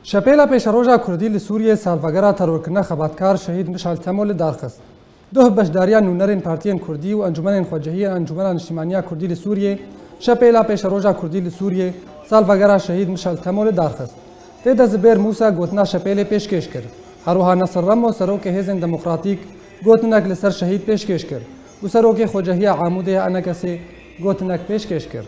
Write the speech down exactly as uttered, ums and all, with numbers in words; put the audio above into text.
Şepêla Pêşeroja Kurdî li Sûriyê salvegera terorkirina xebatkar şehîd Mişal Temo li dar xist. Duh beşdariya nûnerên partiyên Kurdî û encûmenên xwecihiyên Encûmena Niştîmaniya Kurdî li Sûriyê, Şepêla Pêşeroja Kurdî li Sûriyê, salvegera şehîd Mişal Temo li dar xist. Tê de Zibêr Mûsa gotina şepêlê pêşkêş kir. Herwiha Nesir Remo, serokê Hêzên Demokratîk, gotinek li ser şehîd pêşkêş kir û serokê xwecehiya Amûdê ya ENKSê gotinek pêşkêş kir.